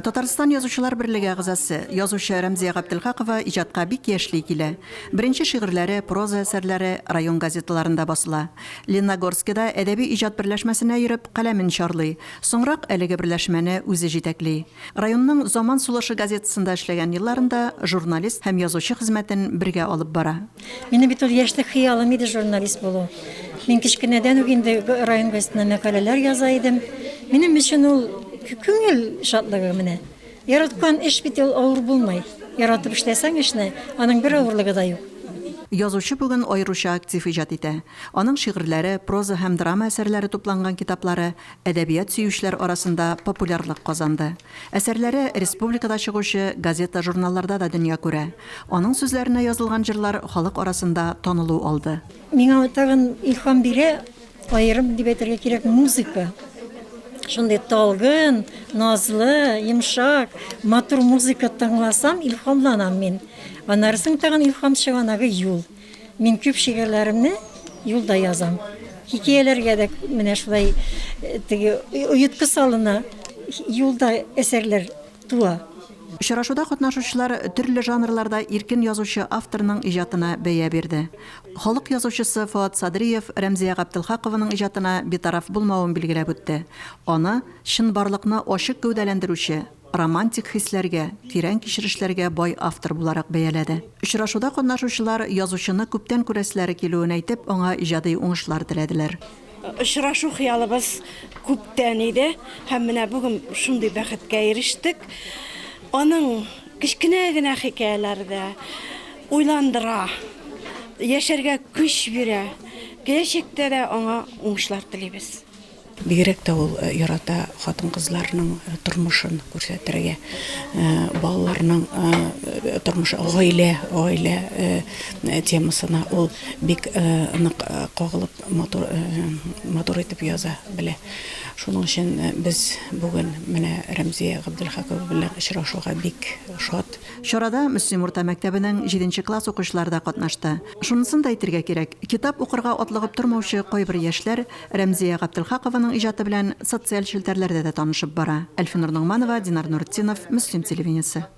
Татарстан Язучылар берлеге әгъзасы, язучы Рәмзия Габделхакова иҗатка бик яшьли килә. Беренче шигырьләре, проза әсәрләре район газеталарында басыла. Ленногорскида әдәби иҗат берләшмәсенә йөреп, каләмен чарлый. Соңрак әлеге берләшмәне үзе җитәкли. Районның Заман сулышы газетасында эшләгән елларында журналист һәм язучы хезмәтен бергә алып бара. Минем бит ул яшьлек хыялым иде журналист булу. Мин кечкенәдән үк инде район газетына мәкаләләр яза идем. Минем өчен ул күңел шатлыгы менә. Яраткан эш бит ул авыр булмый. Яратып эшләсәң эшне, аның бер авырлыгы да юк. Язучы бүген аеруча актив иҗат итә. Аның шигырьләре, проза һәм драма әсәрләре тупланган китаплары әдәбият сөючеләр арасында популярлык казанды. Әсәрләре республикада чыгучы газета-журналларда да дөнья күрә. Аның сүзләренә язылган җырлар халык арасында танылу алды. Миңа тагын илһам бирә, аерым дип әйтергә кирәк, музыка. Шундый талгын, назлы, йомшак, матур музыка тыңласам, илһамланам мин. Аннары соң тагын илһам чыганагы юл. Мин күп шигырьләремне юлда язам. Хикәяләргә дә менә шулай теге оеткы салына, юлда әсәрләр туа. Очрашуда катнашучылар төрле жанрларда иркен язучы авторның иҗатына бәя бирде. Халык язучысы Фоат Садриев Рәмзия Габделхакованың иҗатына битараф булмавын билгеләп үтте. Аны чынбарлыкны ачык гәүдәләндерүче, романтик хисләргә, тирән кичерешләргә бай автор буларак бәяләде. Очрашуда катнашучылар язучыны күптән күрәселәре килүен әйтеп, аңа иҗади уңышлар теләделәр. Очрашу хыялыбыз күптән иде һәм менә бүген шундый бәхеткә ирештек. Аның кечкенә генә хикәяләре дә уйландыра, яшәргә көч бирә. Киләчәктә дә аңа уңышлар телибез. Бигрәк тә ул ярата хатын-кызларның тормышын күрсәтергә, балаларның тормышы, гаилә, гаилә темасына ул бик нык кагылып, матур, матур итеп яза белә. Шуның өчен без бүген менә Рәмзия Габделхакова белән очрашуга бик шат. Чарада Мөслим урта мәктәбенең җиденче класс укучылары да катнашты. Шунысын да әйтергә кирәк, китап укырга атлыгып тормаучы кайбер яшьләр Рәмзия Габделхакованың иҗаты белән социаль челтәрләрдә дә танышып бара. Әлфинур Ногманова, Динар Нуретдинов, Мөслим телевидениесе.